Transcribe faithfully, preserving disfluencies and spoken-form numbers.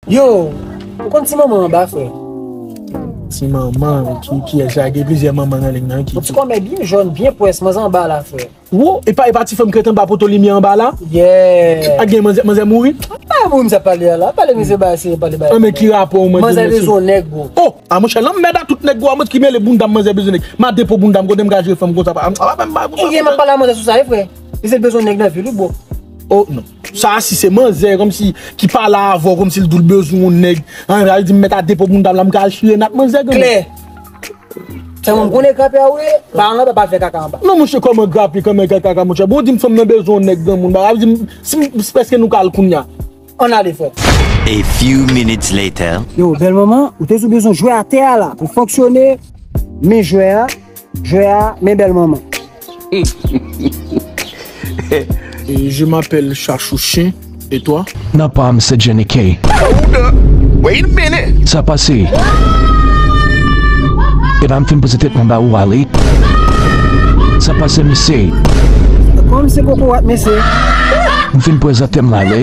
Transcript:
Yo, ou konn ti manman anba, frè? Ti manman, ki, ki e sa? Gen plizyè manman nan liy nan, ki. Yon ti kòmè byen jòn, byen pwès, manzè anba la, frè. Wo, e pa, e pa ti fanm k ret anba poto limyè anba la? Yeah. A gen manzè, manzè mouri? Pa moun sa pale a la, pale misye ba se pale ba. An, men ki rapò ou, manzè? Manzè bezwen nèg, bro. Oh, a monchè, lanmèd a tout nèg gwo, a mwen ki mele bounda m, manzè bezwen nèg. Ma depo bounda m, kote m ka jere fanm konsa, pa, pa, pa, pa, pa, E gen m ap pale a manzè sou sa, e frè. Misye bezwen nèg nan vi l, wi, bro. Oh, non. Sa, si se manzè, kòmsi, ki pale avè w, kòmsi l di w l bezwen yon nèg. An, al di m mèt a depo bounda m la, m ka al chire nat manzè, granmoun. Klè. Sèlman m konnen grape a wi, pa anlè pa fè kaka anba. Non, monchè, kòman grape, kòman fè kaka, monchè? Bon, di m fanm nan bezwen yon nèg, granmoun. Ba, di m, si m, si prèske nou ka al kounya. Ann ale, frè. A few minutes later. Yo, bèl manman, ou te sou bezwen jwe atè a la pou fonksyone, men jwè a, jwè a, men bèl manman. Et je m'appelle Chachouchen. Et toi? Nan pa m se Jenny K. Hold up. Wait a minute. Sa pase? Epa m fin poze tèt mwen ba ou ale. Sa pase, mesye? Kòm se kokorat, mesye. M fin prezante m la ale.